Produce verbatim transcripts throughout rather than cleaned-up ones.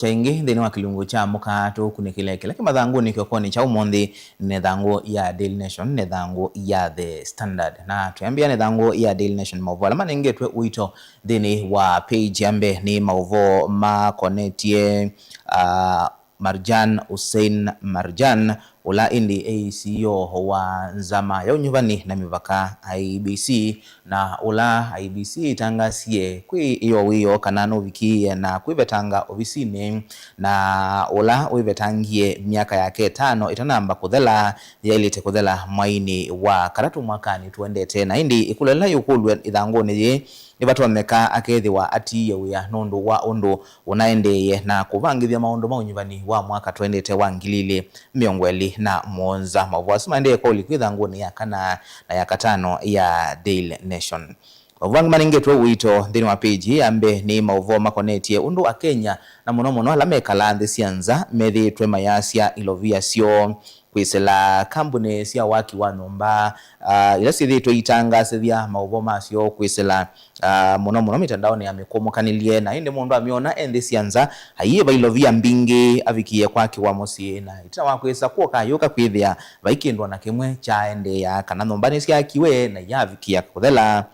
Kyaingĩ nthĩnĩ wa kĩlungu kya mũka tũkunĩkĩle kĩla kĩ mathangũnĩ kĩokonĩ kya ũmũnthĩ, nĩ thangũ ya Daily Nation, nĩ thangũ ya The Standard. Na twĩambĩa nĩ thangũ ya Daily Nation, maũvoo ala manengetwe ũito nthĩnĩ wa page ya mbee nĩ maũvoo makonetye, ah, Marjan Hussein Marjan, ũla ĩndĩ e C E O wa nzama ya ũnyuvani na mĩvaka, I E B C, na ũla I E B C ĩtangasie kwĩ ĩyo wĩoo kana nũvikĩĩe na kwĩvetanga ovisinĩ, na ũla wĩvetangie myaka yake ĩtano ĩtanamba kũthela yaĩlĩte kũthela mweinĩ wa katatũ mwakanĩ tũendete. Na ĩndĩ ĩkũlyo ĩla yĩũkũlw'a ĩthangũnĩ yĩĩ, nĩvatonyeka akethĩwa atiie wĩa nũndũ wa ũndũ ũnaendeeye na kũvangĩthya maũndũ ma ũnyuvani wa mwaka tũendete wa ngili ilĩ mĩongo ĩlĩ na mũonza. Maũvoo asu maendee kwa ũliku ĩthangũnĩ ya kana na ya katano ya Daily Nation. Maũvoo angĩ manengetwe ũito nthĩnĩ wa page ya mbee nĩ maũvoo makonetye ũndũ Akenya, na mũno mũno ala mekalaa nthĩ sya nza, methĩĩtwe mayasya ilovia syoo kwĩsĩla kambunĩ sya waki wa nyũmba, ah, ila syĩthĩĩtwe itangasĩthya maũvoo masyo kwĩsĩla, ah, mũno mũno mĩtandaonĩ ya mĩkũmũkanĩlye. Na ĩndĩ mũndũ amyona e nthĩ sya nza, aiĩva ilovia mbingĩ, avikie kwakĩwa mũsyĩ, na ĩtina wa kwĩsa kwoka ayũka kwĩthĩa vai kĩndũ o na kĩmwe kyaendeea, kana nyũmba nĩsyakiwe na iyavikia kũthela.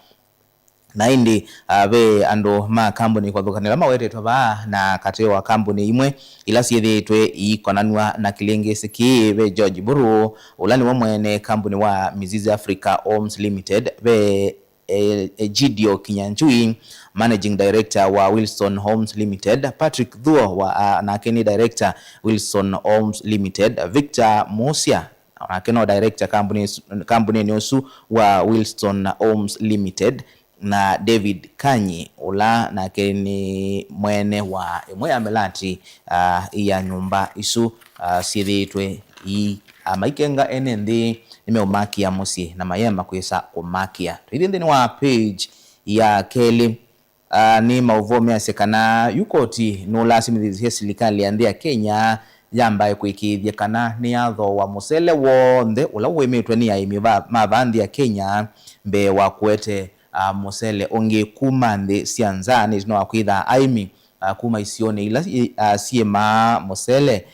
Na ĩndĩ, ah, ve andũ ma kambuni kũvathũkany'a ala mawetetwe vaa, na katĩ wa kambuni imwe ila syĩthĩĩtwe iikonanw'a na kĩlĩngĩsĩ kĩĩ, ve George Buru, ũla nĩwe mwene kambuni wa Mizizi Africa Homes Limited, ve, eh, Egidio Kinyanjui, managing director wa Wilson Homes Limited, Patrick Thuo wa, ah, nake nĩ director Wilson Homes Limited, Victor Musia, nake no director kambuni, kambunĩnĩ ũsu wa Wilson Homes Limited, na David Kanyi, ũla nake nĩ mwene wa ĩmwe ya mĩlati, ah, ya nyũmba isu, ah, syĩthĩĩtwe ii, ah, maikenga ene nthĩ nĩmeũmakĩa mũsyĩ na mayema kwĩsa kũmakĩa. Twĩthi nthĩnĩ wa page ya kelĩ, ah, nĩ maũvoo measya kana yu koti nũlasimĩthĩthisye silikalĩ ya nthĩ ya Kenya yambae kũĩkĩĩthya kana nĩyathooa mũsele w'onthe ũla ũĩmĩtwe nĩ aĩmi va, ma vaa nthĩ ya Kenya mbee wa kũete, ah, mũsele ũngĩ kuma nthĩ sya nza, nĩ ĩtina wa kwĩtha aĩmi, ah, kuma isionĩ ila i, ah, syĩmaa mũsele,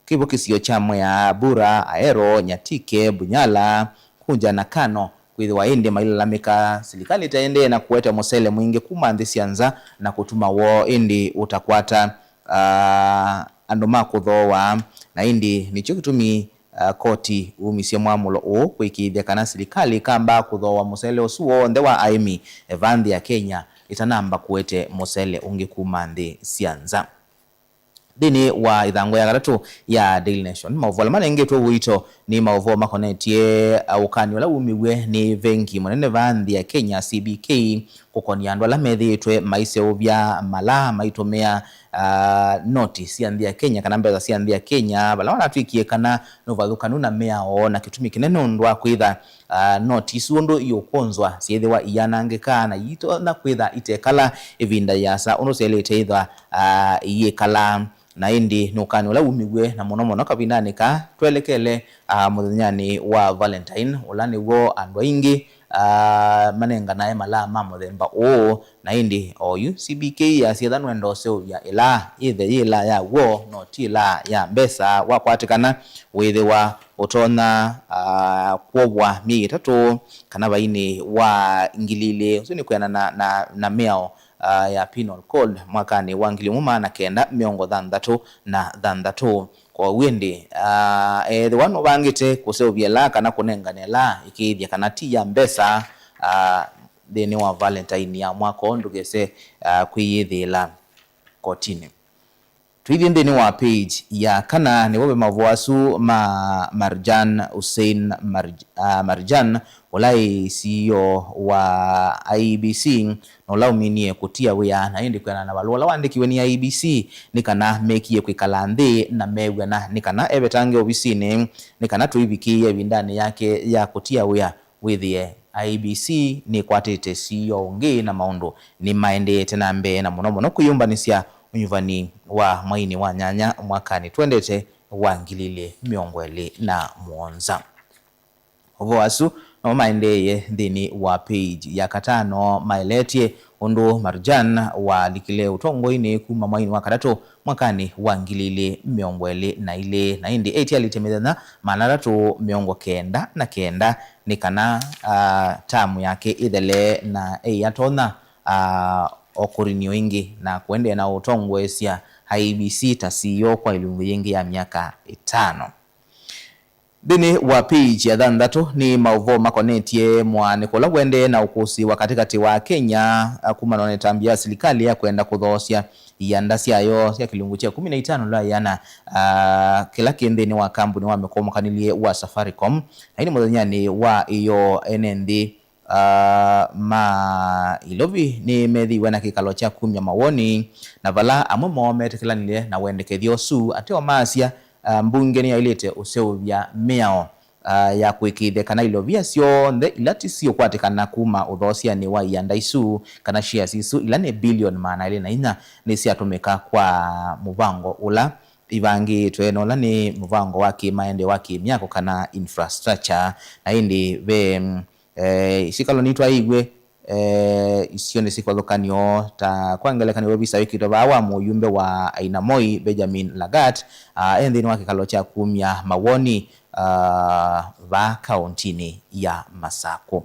kĩvo kĩsio kya Mwea, Bura, Ahero, Nyatike, Bunyala, Kunja na Kano, kwĩthĩwa ĩndĩ mailalamĩka silikalĩ ĩtaendee na kũete mũsele mwingĩ kuma nthĩ sya nza na kũtuma woo ĩndĩ ũtakwata, ah, andũ ma kũthooa. Na ĩndĩ nĩkyo kĩtumi, ah, koti wumisye mwamũlo ũũ kũĩkĩĩthya kana silikalĩ ĩkamba kũthooa mũsele ũsu w'onthe wa aĩmi va nthĩ ya Kenya ĩtanamba kũete mũsele ũngĩ kuma nthĩ sya nza. Nthĩnĩ wa ĩthangũ ya katatũ ya Daily Nation, maũvoo ala manengetwe ũito nĩ maũvoo makonetye, uh, ũkani ũla wumiw'e nĩ vengi mũnene vaa nthĩ ya Kenya, C B K, kũkonia andũ ala methĩĩtwe maiseũvya malaa maitũmĩa, uh, noti sya nthĩ ya Kenya kana mbesa sya nthĩ ya Kenya, vala manatw'ĩkie kana nĩ ũvathũkanu na mĩao, na kĩtumi kĩnene nũndũ wa kwĩtha, ah, noti isu ũndũ iũkũnzwa syĩthĩwa iyanangĩka na iitonya kwĩtha itekala ĩvinda yĩasa ũndũ syaĩlĩte ĩthwa, ah, iyĩkala. Na ĩndĩ nĩ ũkani ũla wumiw'e na mũno mũno kavindanĩ kaa twelekele, ah, mũthenyanĩ wa Valentine, ũla nĩw'o andũ aingĩ, ah, manenganae malaa ma mũthemba ũũ. Na ĩndĩ oyu C B K yasya ethĩwa nũenda ũseũvya ĩlaa, yĩthe yĩ ĩlaa ya w'o, no ti ĩlaa ya mbesa. Wakwatĩkana, wĩthĩwa ũtonya, ah, kwovwa myei ĩtatũ kana vainĩ wa ngili ilĩ. Ũsu nĩ kwĩanana na, na, na mĩao, ah, ya Penal Code mwakanĩ wa ngili ĩmwe maana kenda mĩongo thanthatũ na thanthatũ. Kwoou ĩndĩ, ah, ethĩwa nũvangĩte kũseũvya ĩlaa kana kũnengane ĩlaa, ĩkĩĩthya kana ti ya mbesa, ah, nthĩnĩ wa Valentine ya mwaka ũũ ndũkese, ah, kwĩyĩthĩĩla kotinĩ. Tũithi nthĩnĩ wa page ya kana, nĩvo ve maũvoo asu ma Marjan Hussein Marj-, ah, Marjan, ũla ĩ C E O wa I E B C, na ũla ũminie kũtia wĩa, na ĩndĩ kwĩanana na valũa ũla waandĩkiwe nĩ I E B C, nĩ kana mekie kwĩkala nthĩ na mew'ana, nĩ kana evetange ovisinĩ, nĩ kana tũivikĩĩe ĩvindanĩ yake ya kũtia wĩa. Wĩthĩe I E B C nĩkwatĩte C E O ũngĩ na maũndũ nĩmaendeete na mbee, na mũno mũno kwĩyũmbanĩsya ũnyuvani wa mweinĩ wa nyanya mwakanĩ twendete wa ngili ilĩ mĩongo ĩlĩ na mũonza. Ũvoo asu Namo maendeeye nthĩnĩ wa page ya katano maeleetye ũndũ Marjan walikile ũtongoinĩ kuma mwainĩ wa katatũ mwakanĩ wa ngili ilĩ mĩongo ĩlĩ na ilĩ, na ĩndĩ etialĩtye mĩthenya maana atatũ mĩongo kenda na kenda nĩ kana, ah, tamu yake ĩthele na ei atonya, ah, o kũrinio ĩngĩ na kũendeea na ũtongoesya I E B C ta C E O kwa ĩlungu yĩngĩ ya myaka ĩtano. Nthĩnĩ wa page ya thanthatũ nĩ maũvoo makonetye mũaanĩko ũla ũendee na ũkũsĩ wa katĩkatĩ wa Kenya, ah, kumana na ĩtambya ya silikalĩ ya kwenda kũthoosya ianda syayo sya kĩlungu kya kũmi na itano ĩla ĩana, ah, kĩla kĩ nthĩnĩ wa kambuni wa mĩkomokanĩlye wa Safaricom. Na ĩndĩ mũthenyanĩ wa ĩyoo, ene nthĩ ah, ma Ilovi nĩmethĩiwe na kĩkalo kya kumya mawoni, na vala amwe moo metĩkĩlanile na wendekethyo ũsu, ateo maasya, ah, mbunge nĩyaĩlĩte ũseũvya mĩao, ah, ya kũĩkĩĩthya kana ilovia syonthe ila ti siũkwatĩkana kuma ũthoosyanĩ wa ianda isu kana shares isu ila nĩ bilioni maana elĩ na inya nĩsyatũmĩka kwa mũvango ũla ivangĩĩtwe na ũla nĩ mũvango wa kĩmaendeeo wa kĩmyako kana infrastructure. Na ĩndĩ ve, mm, eh, isikalo nitwaĩw'e, eh, isio nĩ sikwathũkanyo, ta kwa ngelekany'o, ovisa wĩkĩtwe vaa wa mũyumbe wa Ainamoi, Benjamin Lagat, ah, e nthĩnĩ wa kĩkalo kya kumya mawoni, ah, vaa kaũntinĩ ya Masakũ.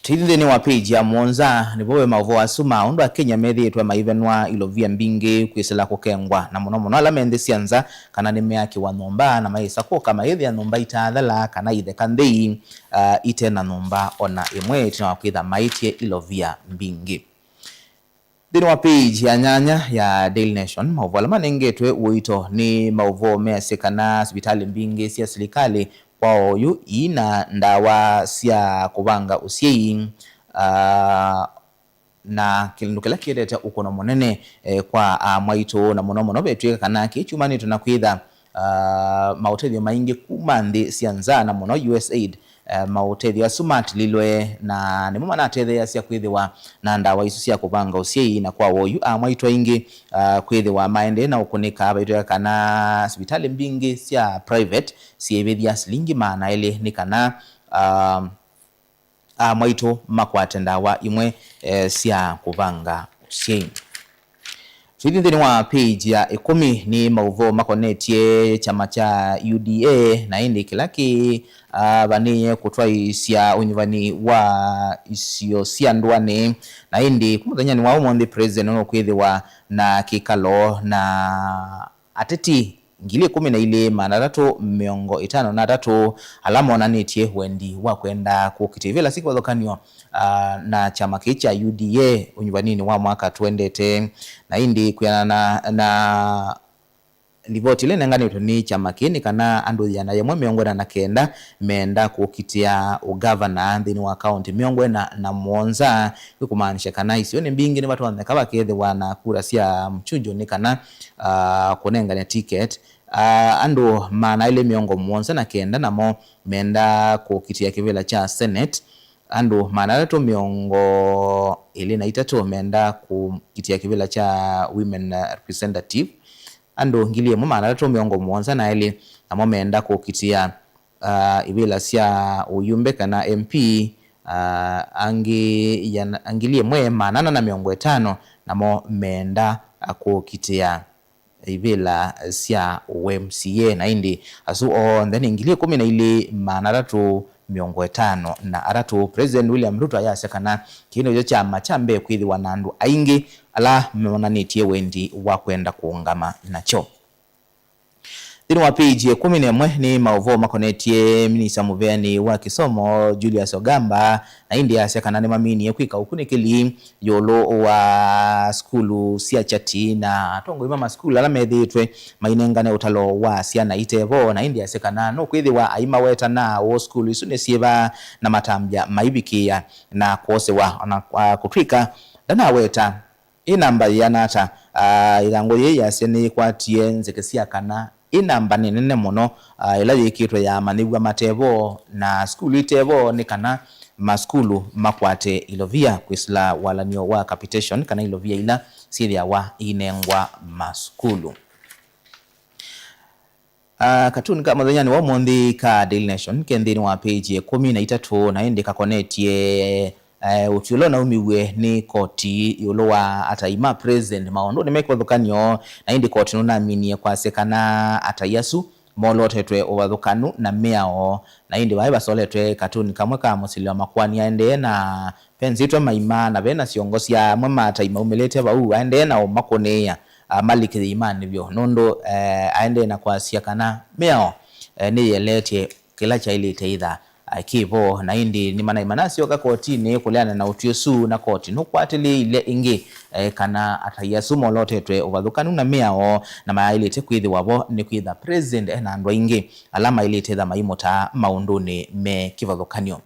Tũithi nthĩnĩ wa page ya mũonza, nĩvo ve maũvoo asu ma ũndũ Akenya methĩĩtwe maivenwa ilovia mbingĩ kwĩsĩla kũkengwa, na mũno mũno ala me nthĩ sya nza, kana nĩmeakĩwa nyũmba na mayĩsa kũka mayĩthĩa nyũmba itaathela kana itheka nthei, ah, ite na nyũmba o na ĩmwe ĩtina wa kwĩtha maĩtye ilovia mbingĩ. Nthĩnĩ wa page ya nyanya ya Daily Nation, maũvoo ala manengetwe ũito nĩ maũvoo measya kana sivitalĩ mbingĩ sya silikalĩ kwa oyu iina ndawa sya kũvanga ũsyai, ah, na kĩndũ kĩla kĩetete ũkũno mũnene, eh, kwa amwaitũ, na mũno mũno vetw'ĩka kana kĩĩ kyumanĩtwe na kwĩtha, ah, maũtethyo maingĩ kuma nthĩ sya nza, na mũno U S aid, eh, maũtethyo asu matililwe, na nĩmo manatetheeasya kwĩthĩwa na ndawa isu sya kũvanga ũsyai, na kwa oyu amwaitũ aingĩ, ah, kwĩthĩwa maendee na ũkũnĩka, vaitw'ĩka kana sivitalĩ mbingĩ sya private syĩvĩthya silingi maana elĩ nĩ kana, ah, amwaitũ makwate ndawa imwe, eh, sya kũvanga ũsyai. Tũithi nthĩnĩ wa page ya ĩkũmi nĩ maũvoo makonetye kyama kya U D A, na ĩndĩ kĩla kĩ, ah, vanĩĩe kũtwaĩĩsya ũnyuvani wa isio sya ndũanĩ, na ĩndĩ kũ mũthenyanĩ wa ũmũnthĩ President nũkwĩthĩwa na kĩkalo na ateti ngili ĩkũmi na ilĩ maana atatũ mĩongo ĩtano na atatũ ala monanĩtye wendi wa kwenda kũkitĩa ivĩla syĩ kĩvathũkany'o, ah, na kyama kĩĩ kya U D A ũnyuvaninĩ wa mwaka tũendete. Na ĩndĩ kwĩanana na, na livoti ĩla ĩnenganĩtwe nĩ kyama kĩĩ nĩ kana andũ ĩana yĩmwe mĩongo ĩna na kenda meenda kũkitĩa ũgavana nthĩnĩ wa kaũntĩ mĩongo ĩna na mũonza, kwĩkũmaanisya kana isionĩ mbingĩ nĩvatonyeka vakethĩwa na kura sya mchujo nĩ kana, ah, kũnengane ticket. Ah, andũ maana elĩ mĩongo mũonza na kenda namo meenda kũkitĩa kĩvĩla kya Senate, andũ maana atatũ mĩongo ĩlĩ na itatũ meenda kũkitĩa kĩvĩla kya Women Representative, andũ ngili ĩmwe maana atatũ mĩongo mũonza na elĩ namo meenda kũkitĩa, ah, ivĩla sya ũyumbe kana M P, ah, angĩ ĩana, ngili ĩmwe maana ana na mĩongo ĩtano namo meenda, ah, kũkitĩa ivĩla sya ũ M C A, na ĩndĩ asu onthe nĩ ngili ĩkũmi na ilĩ maana atatũ mĩongo ĩtano na atatũ. President William Ruto ayasya kana kĩĩ nĩkyo kyama kya mbee kwĩthĩwa na andũ aingĩ ala monanĩtye wendi wa kwenda kũũngama nakyo. Nthĩnĩ wa page ya ĩkũmi na ĩmwe nĩ maũvoo makonetye minista mũveanĩ wa kĩsomo Julius Ogamba, na ĩndĩ asya kana nĩmaminie kwĩka ũkunĩkĩli ĩũlũ wa sukulu sya kyati na atongoi ma masukulu ala methĩĩtwe mainengane ũtalo wa syana ite vo, na ĩndĩ asya kana nũkwĩthĩwa aimaweta na ũũ sukulu isu nĩ syĩva na matambya maivikĩĩa na kwosewa, ona, ah, kũtw'ĩka ndanaweta ĩ namba yĩana ata. Ah, ĩthangũ yĩĩ yasya nĩyĩkwatie nzeke sya kana ĩ namba nĩ nene mũno, ah, ĩla yĩkĩtwe ya amanyĩw'a matevo na sukulu itevo nĩ kana masukulu makwate ilovia kwĩsĩla walan'yo wa capitation kana ilovia ila syĩthĩawa iinengwa masukulu. Ah, katuni ka mũthenyanĩ wa ũmũnthĩ ka Daily Nation ke nthĩnĩ wa page ya ĩkũmi na itatũ, na ĩndĩ kakonetye, eh, ũtwi ũla ũnaumiw'e nĩ koti ĩũlũ wa atai ma president maũndũnĩ me kĩvathũkany'o, na ĩndĩ koti nũnaminie kwasya kana atai asu molotetwe ũvathũkanu na mĩao, na ĩndĩ vaĩ vasoletwe katuni kamwe ka mũsilĩlo wa makoani aendee na venzĩtwe maima, na ve na syongo sya amwe ma atai maumĩlĩte vau aendee na ũmakũnĩĩa, ah, malikĩthye imanĩ vyũ, nũndũ, eh, aendee na kwasya kana mĩao, eh, nĩyĩeleetye kĩla kyaĩlĩte itha, ah, kĩ vo, na ĩndĩ nĩmanaima nasyoka kotinĩ kũleana na ũtwi ũsu, na koti nũkwatĩlĩĩile ĩngĩ, eh, kana atai asu molotetwe ũvathũkanu na mĩao, na mayaĩlĩte kwĩthĩwa vo nĩ kwĩtha president e na andũ aingĩ ala maĩlĩte itha maimũtaa maũndũnĩ me kĩvathũkany'o.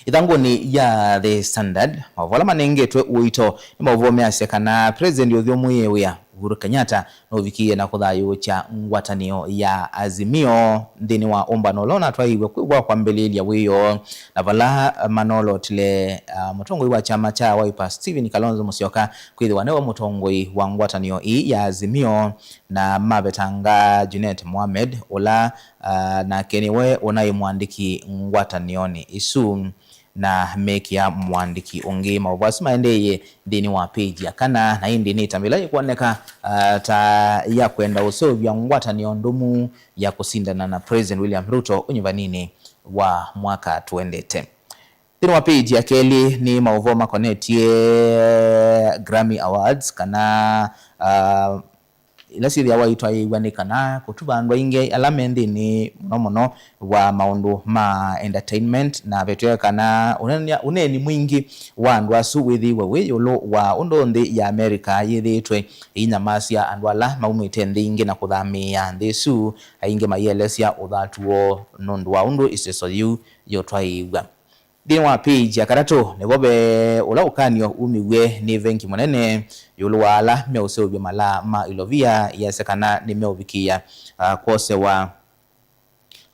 Ĩthangũnĩ ya The Standard, maũvoo ala manengetwe ũito nĩ maũvoo measya kana President ũthyũmũĩe wĩa Uhuru Kenyatta nũvikĩie na kũthayũũkya ngwatanĩo ya Azimio nthĩnĩ wa ũmbano ũla ũnatwaĩiwe kwĩw'a kwambĩlĩĩlya wĩoo, na vala manolotile, ah, mũtongoi wa kyama kya Wiper Stephen Kalonzo Musyoka kwĩthĩwa nĩwe mũtongoi wa ngwatanĩo ĩĩ ya Azimio, na mavetanga Junet Mohamed, ũla, ah, nake nĩwe ũnaĩ mũandĩki ngwatanĩonĩ ĩsu, na mekĩa mũandĩki ũngĩ. Maũvoo asu maendeeye nthĩnĩ wa page ya kana, na ĩndĩ nĩ ĩtambya ĩla yĩkwoneka, ah, ta ya kwenda ũseũvya ngwatanĩo ndũmu ya kũsindana na President William Ruto ũnyuvaninĩ wa mwaka tũendete. Nthĩnĩ wa page ya kelĩ nĩ maũvoo makonetye Grammy Awards, kana, ah, ila syĩthĩawa itwaĩĩw'a nĩ kana kũtuva andũ aingĩ ala me nthĩnĩ mũno mũno wa maũndũ ma entertainment, na vetw'ĩka kana ũneeni, ũneeni mwingĩ wa andũ asu wĩthĩiwe wĩ ĩũlũ wa ũndũ nthĩ ya America yĩthĩĩtwe ĩinyamasya andũ ala maumĩte nthĩ ingĩ na kũthamĩĩa nthĩ ĩsu, aingĩ maielesya ũthatu woo nũndũ wa ũndũ ĩseso yĩu yĩũtwaĩĩw'a. Nthĩnĩ wa page ya katatũ, nĩvo ve ũla ũkany'o umiw'e nĩ vengi mũnene ĩũlũ wa ala meũseũvya malaa ma ilovia, yasya kana nĩmeũvikĩĩa, ah, kwosewa,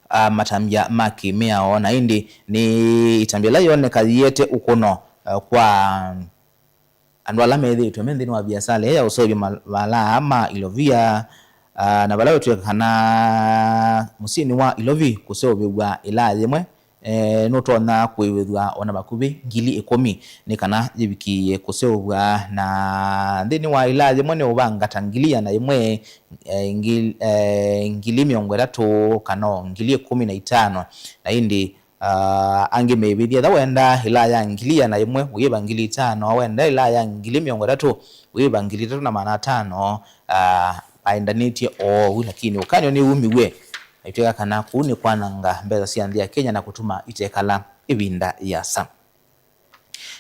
ah, matambya ma kĩmĩao, na ĩndĩ nĩ ĩtambya ĩla yoneka yĩete ũkũno, ah, kwa andũ ala methĩĩtwe me nthĩnĩ wa viasala ĩĩ ya ũseũvya ma-, malaa ma ilovia, ah, na vala vetw'ĩka kana mũsyĩnĩ wa ilovi kũseũvĩw'a ĩlaa yĩmwe, eh, nũtonya kũĩvĩthw'a o na vakuvĩ ngili ĩkũmi nĩ kana yĩvikĩĩe kũseũvw'a, na nthĩnĩ wa ĩlaa yĩmwe nĩ ũvanga ta ngili ĩana yĩmwe, eh, ngil-, eh, ngili mĩongo ĩtatũ kana o ngili ĩkũmi na itano, na ĩndĩ, ah, angĩ meĩvĩthya. Ethĩwa wenda ĩlaa ya ngili ĩana yĩmwe, ũyĩva ngili itano, wenda ĩlaa ya ngili mĩongo ĩtatũ, ũyĩva ngili itatũ na maana atano, ah, maendanĩtye oou, lakini ũkany'o nĩwumiw'e, na itw'ĩka kana kũu nĩ kwananga mbesa sya nthĩ ya Kenya na kũtuma itekala ĩvinda yĩasa.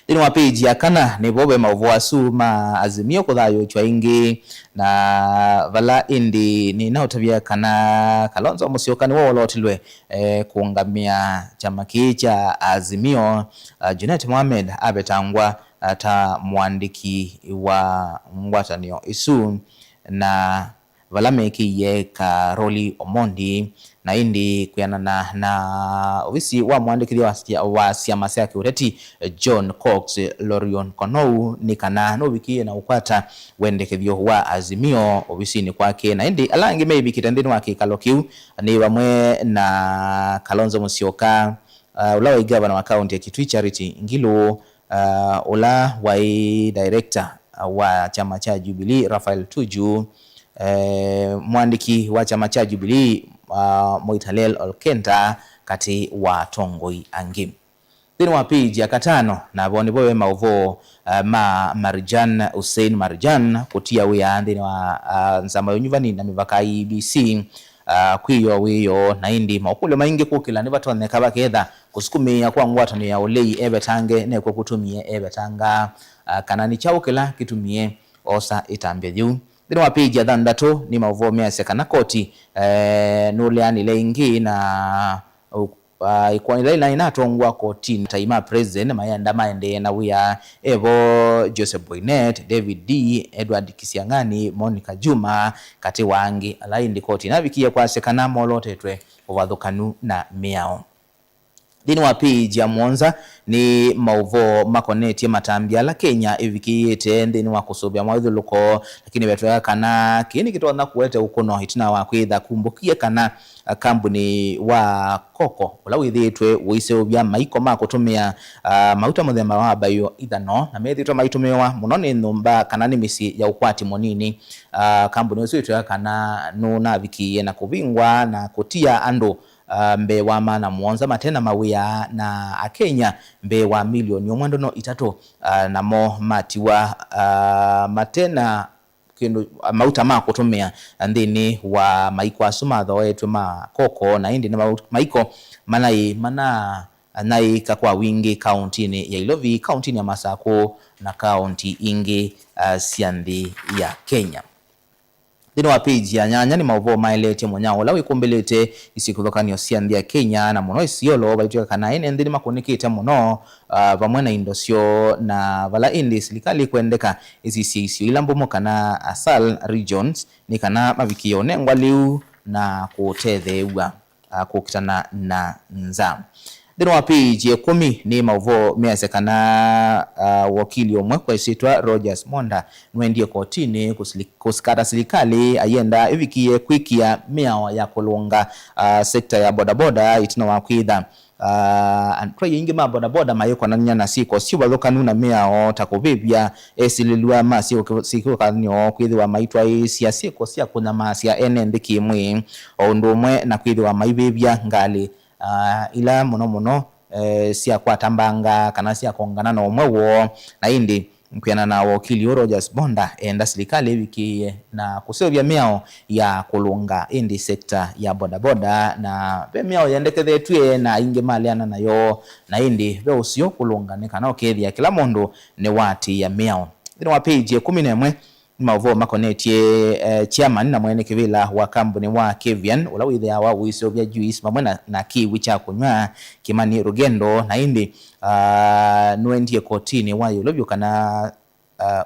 Nthĩnĩ wa page ya kana nĩvo ve maũvoo asu ma Azimio kũthayũũkywa ĩngĩ, na vala ĩndĩ nĩnaũtavya kana Kalonzo Musyoka nĩwe wolotilwe, eh, kũũngamĩa kyama kĩĩ kya Azimio, ah, Junet Mohamed avetangwa, ah, ta mũandĩki wa ngwatanĩo ĩsu, na vala mekĩie Karoli Omondi, na ĩndĩ kwĩanana na ovisi wa mũandĩkĩthya wa, wa syama sya kĩũteti, John Cox Lorion Konou, nĩ kana nũvikĩie na ũkwata wendekethyo wa Azimio ovisinĩ kwake, na ĩndĩ ala angĩ meivikĩte nthĩnĩ wa kĩkalo kĩu nĩ vamwe na Kalonzo Musyoka, uh, ũla waĩ gavana wa kaunti ya Kitui Charity Ngilu, uh, ũla waĩ director wa kyama kya Jubilee Raphael Tuju, eh, mwandĩki wa kyama kya Jubilee, uh, Moitalel Olkenta, katĩ wa atongoi angĩ. Nthĩnĩ wa page ya katano, navo nĩvo ve maũvoo, uh, ma Marjan Hussein Marjan kũtia wĩa nthĩnĩ wa, uh, nzama ya ũnyuvani na mĩvaka, I E B C, uh, kwĩyoo wĩoo, na ĩndĩ maũkũlyo maingĩ kũkĩla nĩvatonyeka vaketha kũsukumĩĩa kwa ngwatanĩo ya ũlei evetange nekw'o kũtumie evetanga, ah, kana nĩ kyaũ kĩla kĩtumie osa ĩtambya yĩu. Nthĩnĩ wa page ya thanthatũ nĩ maũvoo measya kana koti, eh, nũleanile ĩngĩ na, uh, ah, ĩkoani ĩla ĩnaĩ natongwa kotinĩ, atai ma president mayenda maendee na wĩa evo Joseph Boynet, David Ndii, Edward Kisiang'ani, Monica Juma, katĩ wa angĩ, ala ĩndĩ koti navikie kwasya kana molotetwe ũvathũkanu na mĩao. Nthĩnĩ wa page ya mũonza nĩ maũvoo makonetye matambya ala Kenya ĩvikĩĩte nthĩnĩ wa kũsũvĩa mawĩthyũlũko, lakini vetweka kana kĩĩ nĩkĩtonya kũete ũkũno ĩtina wa kwĩtha kumbũkie kana, ah, kambuni wa Coco, ũla wĩthĩĩtwe ũiseũvya maiko ma kũtũmĩa, ah, mauta mũthemba wa bioethanol, na methĩĩtwe maitũmĩwa mũno nĩ nyũmba kana nĩ mĩsyĩ ya ũkwati mũnini. Ah, kambuni ũsu wĩtweka kana nũnavikie na kũvingwa na kũtia andũ, ah, mbee wa maana mũonza matena mawĩa na Akenya mbee wa milioni ũmwe ndono itatũ, ah, namo matiwa, ah, matena kĩndũ, ah, mauta ma kũtũmĩa nthĩnĩ wa maiko asu mathooetw'e ma Coco, na ĩndĩ nĩ mau-, maiko manaĩ mana-, anaĩka kwa wingĩ kaũntĩnĩ ya Ilovi, kaũntĩnĩ ya Masakũ, na kaũntĩ ingĩ, ah, sya nthĩ ya Kenya. Nthĩnĩ wa page ya nyanya nĩ maũvoo maeleetye mũnyao ũla wĩkũmbĩlĩte isyĩkũthũkanĩo sya nthĩ ya Kenya, na mũno Isiolo, vaitw'ĩka kana ene nthĩ nĩmakũnĩkĩte mũno, ah, vamwe na indo syoo, na vala ĩndĩ silikalĩ ĩkwendeka ĩsisye isio ila mbũmũ kana ASAL regions nĩ kana mavikĩe ũnengwa lĩu na kũtetheew'a, ah, kũkitana na nza. Nthĩnĩ wa page ya ĩkũmi nĩ maũvoo measya kana, ah, wakili ũmwe kwa ĩsyĩtwa Rogers Monda nũendie kotinĩ kũsili-, kũsikata silikalĩ ayenda ĩvikĩe kwĩkĩa mĩao ya kũlũnga, ah, sekta ya bodaboda ĩtina wa kwĩtha, ah, andũ aingĩ ma bodaboda mayĩkonany'a na syĩko syĩvathũkanu na mĩao ta kũvĩvya esilĩlw'a ma syĩko, syĩkĩthũkanĩo kwĩthĩwa maitwaĩĩsya syĩko sya kũnyamaasya ene nthĩ kĩ-mwĩĩ, o ũndũ ũmwe na kwĩthĩwa maivĩvya ngalĩ, ah, ila mũno mũno, eh, syakwata mbanga kana syakongana na ũmwe woo. Na ĩndĩ, kwĩanana na wokili ũũ, Rogers Bonda eenda silikalĩ ĩvikĩĩe na kũseũvya mĩao ya kũlũnga ĩndĩ sekta ya bodaboda, na ve mĩao yendekethetw'e na aingĩ maleana nayo, na ĩndĩ ve ũseo kũlũnga nĩ kana ũkethĩa kĩla mũndũ nĩwaatĩĩa mĩao. Nthĩnĩ wa page ya ĩkũmi na ĩmwe, nĩ maũvoo makonetye, eh, chairman na mwene kĩvĩla wa kambuni wa Kevian, ũla wĩthĩawa ũiseũvya juice vamwe na, na kĩw'ũ kya kũnyw'a, Kimani Rugendo, na ĩndĩ, ah, nũendie kotinĩ wa ĩũlũ vyũ kana, ah,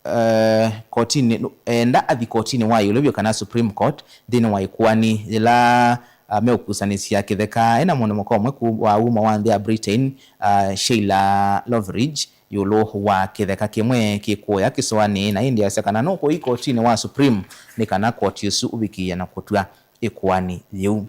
eh, kotinĩ, eenda athi kotinĩ wa ĩũlũ vyũ kana Supreme Court nthĩnĩ wa ĩkoani yĩla, ah, meũkusanĩsya kĩtheka ena mũndũ mũka ũmwe ku-, wa uma wa nthĩ ya Britain, ah, Sheila Loveridge, ĩũlũ wa kĩtheka kĩmwe kĩkũya kĩsũanĩ, na ĩndĩ asya kana nũkũi kotinĩ wa Supreme nĩ kana koti ũsu ũvikĩĩe na kũtw'a ĩkoani yĩu.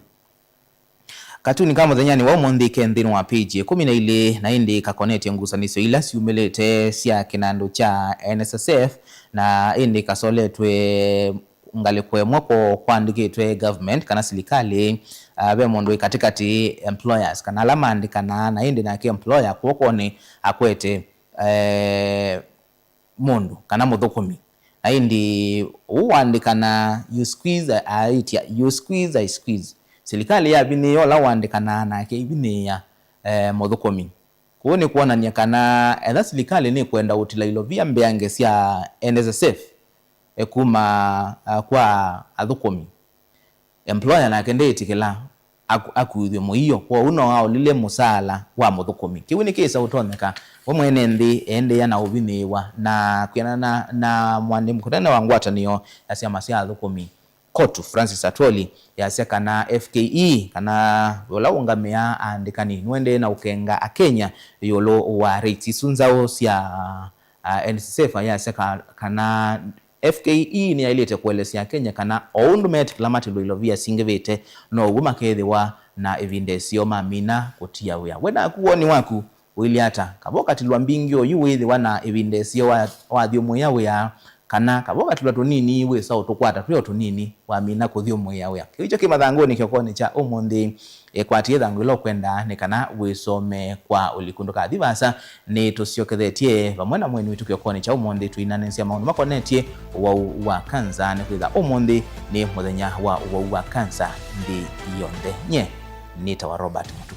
Katuni ka mũthenyanĩ wa ũmũnthĩ ke nthĩnĩ wa page ĩkũmi na ilĩ, na ĩndĩ kakonetye ngusanĩsyo ila syumĩlĩte sya kĩnandũ kya N S S F, na ĩndĩ kasoletwe ngalĩko ĩmwe ko kwandĩkĩtwe government kana silikalĩ, ah, ve mũndũ wĩ katĩkatĩ, employers, kana ala maandĩkanaa, na ĩndĩ nake employer kw'okonĩ akwete, eh, mũndũ kana mũthũkũmi. Na ĩndĩ ũũ waandĩkana, you squeeze, aĩtya, you squeeze, I squeeze. Silikalĩ yavinĩĩa ũla waandĩkanaa nake ĩvinĩĩa, eh, mũthũkũmi. Kũu nĩ kwonany'a kana etha silikalĩ nĩkwenda ũtila ilovia mbeange sya N S S F, eh, kuma, ah, kwa athũkũmi, employer nake ndĩĩtĩkĩla aku-, akuithw'e mũio, kwoou no aũlile mũsaala wa mũthũkũmi. Kĩu nĩkĩsa ũtonyeka we mwene nthĩ eendeea na ũvinyĩĩwa, na kwĩanana na, na mũandĩki mũnene wa ngwatanĩo ya syama sya athũkũmi, Kotu, Francis Atwoli, yasya kana F K E, kana ũla ũngamĩaa aandĩkani, nũendee na ũkenga Akenya ĩũlũ wa rates isu nzaũ sya, ah, N S S F, yasya ka-, kana F K E nĩyaĩlĩte kũelesya Akenya kana o ũndũ meetĩkĩla matilwe ilovia singĩvĩte, now'o makethĩwa na ĩvinda ĩseo mamina kũtia wĩa. We naku woni waku ũilyĩ ata? Kava ũkatilwa mbingĩ oyu wĩthĩwa na ĩvinda ĩseo wa, wathyũmũĩa wĩa, kana kava ũkatilwa tũnini wĩsa ũtũkwata twĩ o tũnini wamina kũthyũmũĩa wĩa? Kĩu kyo kĩ mathangũnĩ kĩokonĩ kya ũmũnthĩ. Ĩkwatĩe ĩthangũ ĩla ũkwenda nĩ kana wĩsome kwa ũliku. Ndũkathi vaasa, nĩtũsyokethetye vamwe na mũeni witũ kĩokonĩ kya ũmũnthĩ tũinanĩsya maũndũ makonetye ũwau wa kanza, nĩkwĩtha ũmũnthĩ nĩ mũthenya wa ũwau wa kanza nthĩ yonthe. Nyie nĩtawa Robert Mũtũi.